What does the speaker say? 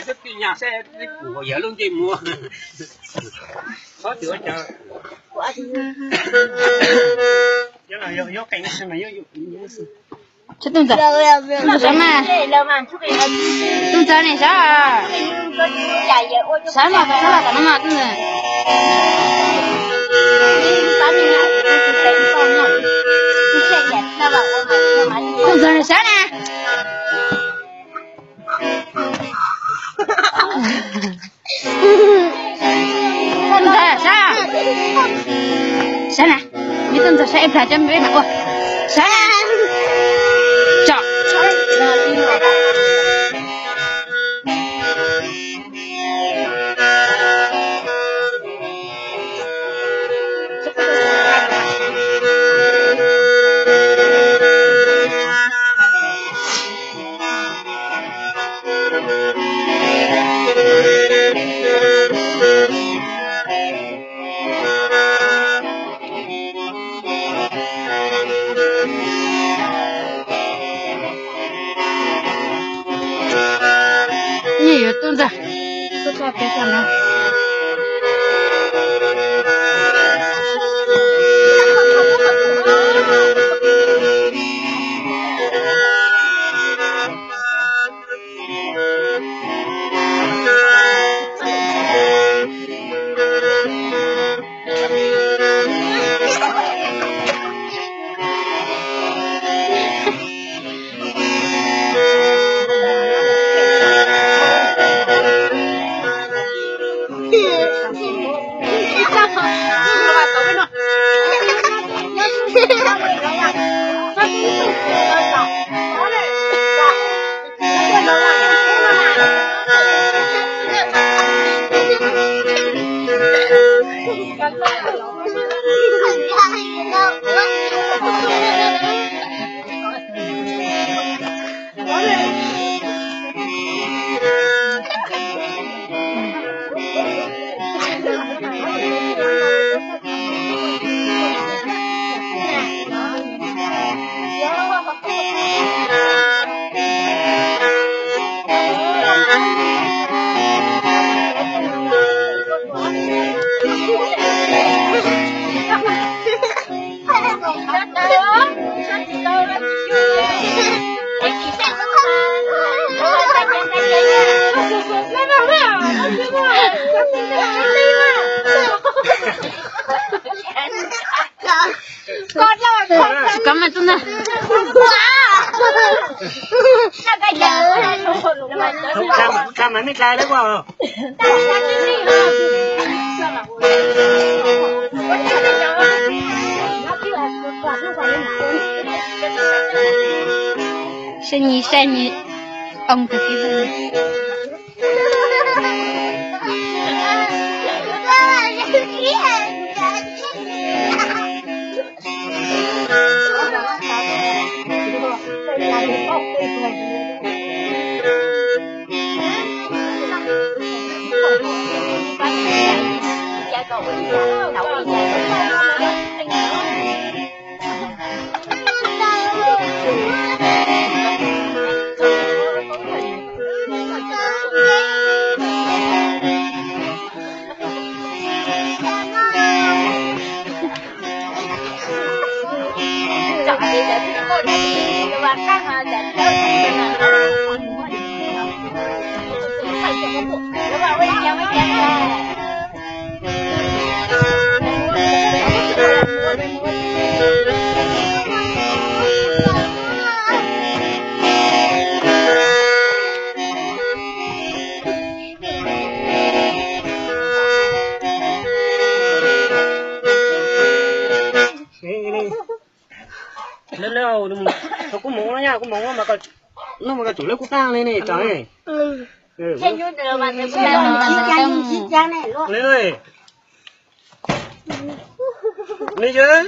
Xwb tij nyaj saib kuv yog lub ntsej muag. Qhov twg ua cas? Sawv ntxov, ntxov sawv mas. Tus ntxawg ne sawv. Sawv mas, sawv los tom no mas tus ntxawg. Tus ntxawg ne sawv na. Tus ntxawg sawv. Sawv na. Yog tus ntxawg sawv ib plag cov me peb mam ua. Sawv na. Tso. Nyiaj yuav tub ntxawg. Tsis kov mas tus ntawd. Tsa mas nej tsa lawm os. Sab nyi sab nyi, oo tag kis. Kuv mus no, kuv mus no mas koj tsum lawv kuv qab li ne, tsam. Li, li yog,